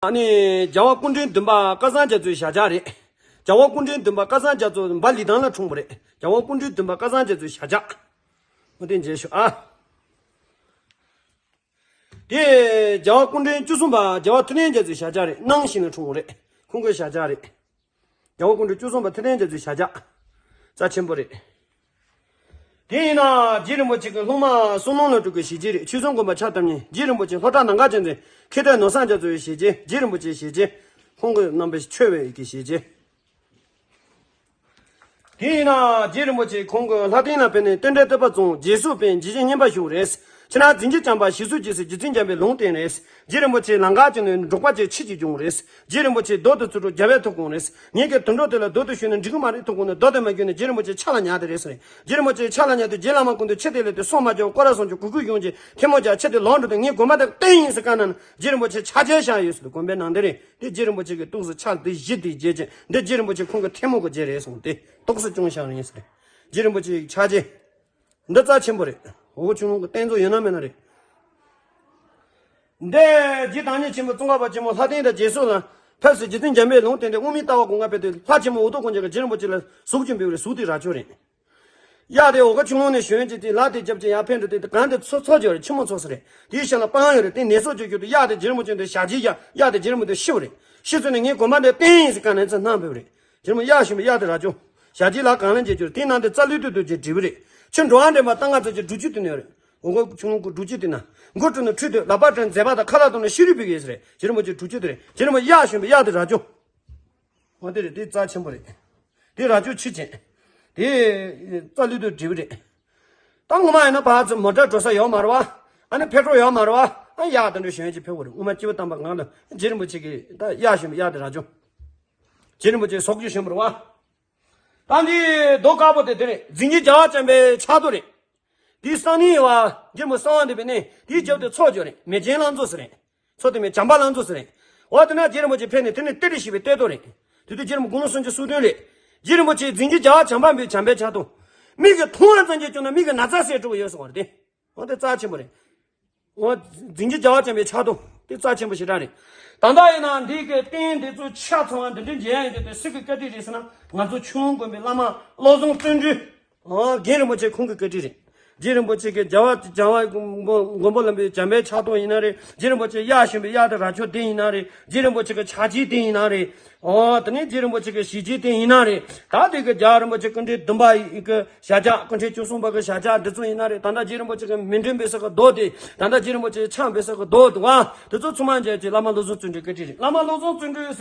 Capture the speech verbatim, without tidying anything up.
ཨ་ནི་རྒྱལ་བ་སྐུ་ཕྲེང་བདུན་པ་སྐལ་བཟང་རྒྱ་མཚོའི་ཞལ་ཆགས་རེད། རྒྱལ་བ་སྐུ་ཕྲེང་བདུན་པ་སྐལ་བཟང་རྒྱ་མཚོ་འབའ་ལི་ཐང་ལ་འཁྲུངས་པ་རེད། རྒྱལ་བ་སྐུ་ཕྲེང་བདུན་པ་སྐལ་བཟང་རྒྱ་མཚོའི་ཞལ་ཆགས། འོ་དེ་མཇལ་ཤོག་ཨ། དེ་རྒྱལ་བ་སྐུ་ཕྲེང་བཅུ་གསུམ་པ་རྒྱལ་བ་ཐུབ་བསྟན་རྒྱ་མཚོའི་ཞལ་ཆགས་རེད། སྣང་ཞིང་ལ་འཁྲུངས་པ་རེད། ཁོང་གི་ཞལ་ཆགས་རེད། རྒྱལ་བ་སྐུ་ཕྲེང་བཅུ་གསུམ་པ་ཐུབ་བསྟན་རྒྱ་མཚོའི་ཞལ་ཆགས། རྩ་ཆེན་པོ་རེད། དེ་ཡིན་ན་རྗེ་རིན་པོ་ཆེ་གི་སློབ་མ་བསོད་ནམས་ལ་སྤྲུལ་སྐུའི་ཞལ་རྗེས་རེད། ཆོས་སྲུང་དགོན་པ་ཕྱག་བཏབ་མཁན་རྗེ་རིན་པོ་ཆེ་ལྷོ་བྲག་ནམ་མཁའ་རྒྱལ་མཚན། མཁས་གྲུབ་ནོར་བཟང་རྒྱ་མཚོའི་ཞལ་རྗེས། རྗེ་རིན་པོ་ཆེའི་ཞལ་རྗེས། ཁོང་གི་རྣམ་པའི་ཆོས་པའི་གི་ཞལ་རྗེས། དེ་ཡིན་ན་རྗེ་རིན་པོ་ཆེ་ཁོང་གི་ལྷ་ལྡན་ལ་ཕེབས་ནས་རྟེན་འབྲེལ་བསྟོད་པ་བརྩམས། རྗེས་སུ་ཕན་ཇི་བཞིན་བསྙེན་པར་ཞུ་རེད། ཁྱེད་རང་འཛིན་གྱི་བྱམས་པ་ཞེས་སུ་གྱིས་སུ་རྗེ་བཙུན་འཇམ་པའི་ལུང་བསྟན་རེད། རྗེ་རིན་པོ་ཆེ་ལམ་ཁ་ཅིག་ནས་འབྲོག་པ་ཅིག་ཁྱི་གཅིག་བྱུང་རེད། རྗེ་རིན་པོ་ཆེ་རྡོ་དེ་ཚུར་འགྲོ་རྒྱལ་བའི་ཐུགས་དགོངས་རེད། ངེད་ཀྱིས་དུད་འགྲོ་དེ་ལ་རྡོ་དེ་གཞུས་ན་འགྲིག་གི་མ་རེད། ཐུགས་དགོངས་ནས་རྡོ་དེ་མ་གཞུས་ན་རྗེ་རིན་པོ་ཆེ་ཕྱག་ལ་ཉར་དེ་རེད་ཟེར། རྗེ་རིན་པོ་ཆེ་ཕྱག་ལ་ཉར་དུས་རྗེ་བླ་མ་སྐུ་མདུན་ཁྱི་དེ་ལས་དེ་སོང་མ་བྱུང་། སྐོར་ར་སོང་བྱུང་གུ་གུ་གཞུང་གྱི་ཐལ་མོ་སྦྱར། ཁྱི་དེ་ལོག་འགྲོ་དུས་ངས་དགོན་པ་དེ་བསྟན་ཡིན་ཟེར་བཀའ་གནང་ན། རྗེ་རིན་པོ་ཆེ་ཕྱག་འཚལ་བཞག་ཡོད་ཟེར། དགོན་པའི་ནང་དེ་རེད། དེ་རྗེ་རིན་པོ་ཆེ་གི་ཏོག་ཙམ་ཕྱག་དེ་བཞི་དེ་རྗེས་ཅན་འདི་རྗེ་རིན་པོ་ཆེ་ཁོང་གི་ཐལ་མོ་གི་རྗེས་རེད་གསུངས་ཏེ་ཏོག་ཙམ་སྐྱོན་བཞག་ཡིན་ཟེར། རྗེ་རིན་པོ་ཆེ་ཕྱག་རྗེས། འདི་རྩ་ཆེན་པོ་རེད། འོ་བོ་ཆུང་ངུ་གི་རྟེན་གཙོ་ཡོད་ན་མེད་ན་རེད། འདི་རྗེ་བདག་ཉིད་ཆེན་པོ་ཙོང་ཁ་པ་ཆེན་མོ་ལྷ་ལྡན་དང་རྗེས་སོར་ལ་ཕེབས་སུ་རྗེ་བཙུན་འཇམ་པའི་ལུང་བསྟན་ཏེ་དབུ་མའི་ལྟ་བ་གོ་ལྔ་སྤེལ་ཏེ། ལྷ་ཆེན་མོ་འུ་ཐུག་དཀོན་མཆོག་གིས་རྗེ་རིན་པོ་ཆེ་ལ་གཟུགས་ཅིག་འབུལ་བ་རེད། གཟུགས་དེ་རྭ་ཅོ་རེད། གཡག་དེ་འོ་ཀ་ཆུང་ངུ་ནས་ཞོན་ཅིག་དེ་ལ་དེ་རྒྱབ་ཅིག་ཡར་འཕེན་འགྲོ་དེ་གང་དེ་ཚོ་ཚོ་ཅོ་རེད། ཆི་མོ་ཚོ་ས་རེད། དེའི་ཞབས་ལ་སྤང་ཡོད་རེད། དེ་ནས་སོ་ཅོ་རྒྱུ་དེ་གཡག་དེ་རྗེ་རིན་པོ་ཆེ་འདི་ཞལ་གྱིས་བཞག་གཡག་དེ་རྗེ་རིན་པོ་ཆེ་ཤི་བ་རེད། ཤི་ཚོ་ནས་ངས་དགོན་པ་འདི་བསྟན་ཡིན་ཟེར་བཀའ་གནང་ཚེ་གནང་ཕེབས་རེད། རྗེ་རིན་པོ་གཡག་ཞོན་པའི་གཡག་དེ་རྭ་ཅོ། ཞལ་གྱིས་ལ་གང་ལེན་བྱེད་རྒྱུ་རེད། དེའི་ནང་དེ་རྩ་ལུས་དུས་དུ་རྗེ་འབྲི་བ་རེད། ཁྱོད་འགྲོ་བ་འདྲེན་པ་རྟ་རྔ་རྩ་ཆེ་སྒྲུབ་བྱེད་དུ་ནས་རེད། འོ་ཀ་ཆུང་ངུ་གི་སྒྲུབ་བྱེད་དེ་ན་མགོ་བྲུས་ན་ཁྲུས་དེ་ལག་པ་བྲུས་མཛད་པ་དང་ཁ་ལག་བཏང་ན་ཤེས་རིག་པའི་གེ་ཟེར་རེད། རྗེ་རིན་པོ་ཆེ་སྒྲུབ་བྱེད་དེ་རེད། རྗེ་རིན་པོ་གཡག་ཞོན་པའི་གཡག་དེ་རྭ་ཅོ། འོ་དེ་རེད། དེ་རྩ་ཆེན་པོ་རེད། དེ་རྭ་ཅོ་ཆི་ཅན། དེ་རྩ་ལུས་དུ་འབྲི་བ་རེད། ད་ངོ་མ་ཡིན་ན་ཕར་ཚུར་མོ་ཊ་འགྲོ་ས་ཡོད་མ་རེད་བ། ཨ་ནི་ཕེ་ཊོལ་ཡོད་མ་རེད་བ། ཨ་གཡག་དེ་འདྲ་ཞོན་ཅིག་ཕེབས་པ་རེད། དབུ་མ་སྐྱེས་བུ་དམ་པ་ངང་ལ་རྗེ་རིན་པོ་ཆེ་གིས་ད་གཡག་ཞོན་པའི་གཡག་དེ་རྭ་ཅོ། རྗེ་རིན་པོ་ཆེ་ཟོག་གི་ཞོན་པ་རེད་བ། ད་འདི་རྡོ་དཀར་པོ་དེ་དེ་རེད། རྫིང་གི་རྒྱལ་བ་བྱམས་པའི་ཕྱག་རྡོ་རེད། འདི་སང་ཉིན་བ་རྗེ་མོ་གསང་བ་འདེབས་པའི་གནས་དེའི་རྒྱབ་དེ་མཚོ་ཅོ་རེད། མེ་ཆེན་ལང་ཚོ་ཟེར་རེད། མཚོ་དེ་མེ་བྱམས་པ་ལང་ཚོ་ཟེར་རེད། འོ་དེ་ན་རྗེ་རིན་པོ་ཆེ་ཕེབས་ནས་དེ་ནས་གཏེར་རི་ཞེས་པའི་གཏེར་རྡོ་རེད། དེ་དུས་རྗེ་རིན་པོ་དགུང་ལོ་སུམ་ཅུ་སོ་བདུན་རེད། རྗེ་རིན་པོ་ཆེ་རྫིང་གི་རྒྱལ་བ་བྱམས་པ་འབུལ་བྱམས་པའི་ཕྱག་རྡོ། མིག་གིས་མཐོང་བ་ཙམ་གྱིས་སྐྱོན་ན་མིག་གི་ན་ཚ་སེལ་འགྲོ་གི་ཡོད་གསུངས་པ་རེད་དེ། འོ་དེ་རྩ་ཆེན་པོ་རེད། འོ། རྫིང་གི་རྒྱལ་བ་བྱམས་པའི་ཕྱག་རྡོ་དེ་རྩ་ཆེན་པོ་ཞེ་དྲག་རེད། ད་ལྟ་ཡིན་ན་འདི་གི་རྟེན་འདི་ཚོ་ཆ་ཚང་བ་འདི་འདྲ་མཇལ་ཡ་ཡོད་དེ་སུ་གི་བཀའ་དྲིན་རེད་ཟེར་ན། ང་ཚོ་ཆུ་ལུང་དགོན་པའི་བླ་མ་བློ་བཟང་བརྩོན་འགྲུས། འོ་རྒན་རིན་པོ་ཆེ་ཁོང་གི་བཀའ་དྲིན་རེད། རྗེ་རིན་པོ་ཆེ་གི་རྒྱལ་བ་རྒྱལ་བ་མགོན་པོ་བླ་མའི་བྱམས་པའི་ཕྱག་རྡོ་ཡིན་ན་རེད། རྗེ་རིན་པོ་ཆེ་གཡག་ཞོན་པའི་གཡག་དེ་རྭ་ཅོ་དེ་ཡིན་ན་རེད། རྗེ་རིན་པོ་ཆེ་གི་ཕྱག་རྗེས་དེ་ཡིན་ན་རེད། འོ་དེ་ནས་རྗེ་རིན་པོ་ཆེ་གི་ཞལ་རྗེས་དེ་ཡིན་ན་རེད། ད་དེ་གི་རྒྱལ་བ་རིན་པོ་ཆེ་སྐུ་ཕྲེང་བདུན་པ་ཡི་གི་ཞལ་ཆགས། སྐུ་ཕྲེང་བཅུ་གསུམ་པ་གི་ཞལ་ཆགས་འདི་ཚོ་ཡིན་ན་རེད། ད་ལྟ་རྗེ་རིན་པོ་ཆེ་གི་མཎྜལ་འབུལ་ས་གི་རྡོ་དེ། ད་ལྟ་རྗེ་རིན་པོ་ཆེ་ཕྱག་འབུལ་ས་གི་རྡོ་དེ་བ། དེ་ཚོ་ཚང་མ་མཇལ་རྗེས་བླ་མ་བློ་བཟང་བརྩོན་འགྲུས་བཀའ་དྲིན་རེད། བླ་མ་བློ་བཟང་བརྩོན་འགྲུས།